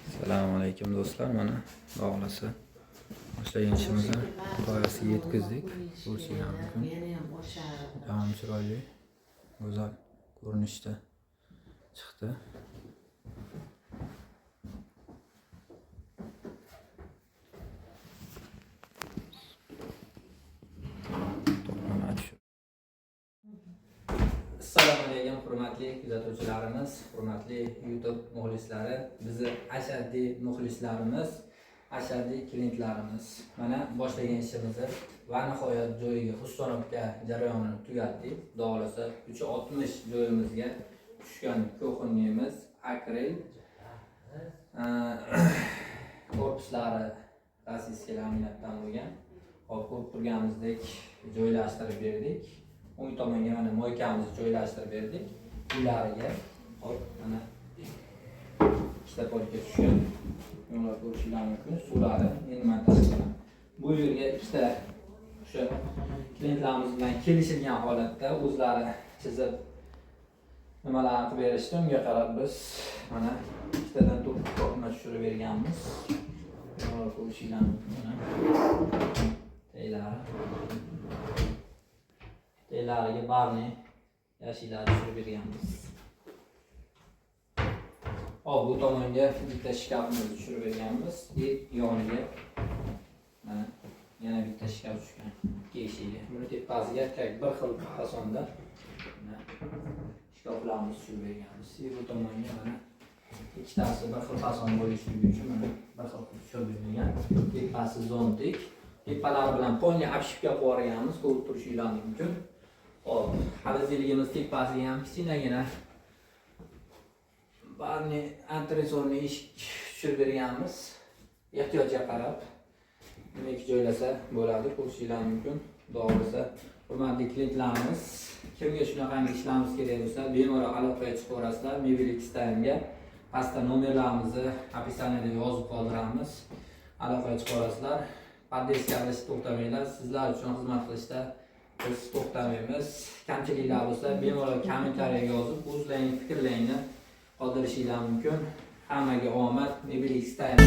Assalomu alaykum do'stlar. Mana bog'lasa boshlagan ishimizni nihoyasiga yetkazdik. Ko'rishinglar mumkin. Judayam chiroyli, go'zal ko'rinishda chiqdi. Assalomu alaykum hurmatli kuzatuvchilarimiz, hurmatli YouTube muxlislari, bizni ashaddiy muxlislarimiz, ashaddiy klientlarimiz. Mana boshlagan ishimizni va nihoyat joyiga установка jarayonini tugatdik. Xudo xohlasa 360 joyimizga tushgan кухонный miz akril korpuslari российский laminatdan bo'lgan. Hop, ko'rib turganimizdek joylashtirib berdik. O'ng tomonga mana мойка mizni joylashtirib berdik. Uylariga hop, mana ikkita полка tushgan. Bemalol ko'rishinglar mumkin. Suvlari endi montaj qilaman. Bu yerga ikkita o'sha klientlarimiz bilan kelishilgan holatda o'zlari chizib nimalarni qilib berishdi. Unga qarab biz mana ikkitadan to'rt topma tushirib berganmiz. Bemalol ko'rishinglar mumkin. Mana taylari. Taylariga barni yashillar tushirib berganmiz. Hop, bu tomonga bitta shkafimizni tushirib berganmiz. И yoniga mana yana bitta shkaf tushgan. Ikki eshikli. Buni tepasiga как bir xil fasonda mana shkaflarimizni tushirib berganmiz. И bu tomonga mana ikkitasi bir xil fason bo'lishligi uchun mana bir xil qilib tushirib berilgan. Tepasi зонтик. Tepalari bilan полный обшивка qilib yuborganmiz, ko'rib turishinglar mumkin. Hop, холодильник imiz tepasiga ham kichkinagina barni antresolni eshik tushirib berganmiz. Ehtiyojga qarab nimaiki joylasa bo'ladi, ko'rishinglar mumkin. Xudo xohlasa, hurmatli klientlarimiz, kimga shunaqangi ishlarimiz kerak bo'lsa, bemalol aloqaga chiqaverasizlar Mebel Xtime'ga. Pastda nomerlarimizni описание da yozib qoldiramiz. Aloqaga chiqaverasizlar. Поддержка qilishni to'xtamanglar. Sizlar uchun xizmat qilishda biz to'xtamaymiz. Kamchiliklar bo'lsa, bemalol kommentariyaga yozib, o'zlaringning fikrlaringni qoldirishinglar mumkin. Hammaga omad. Mebel Xtime.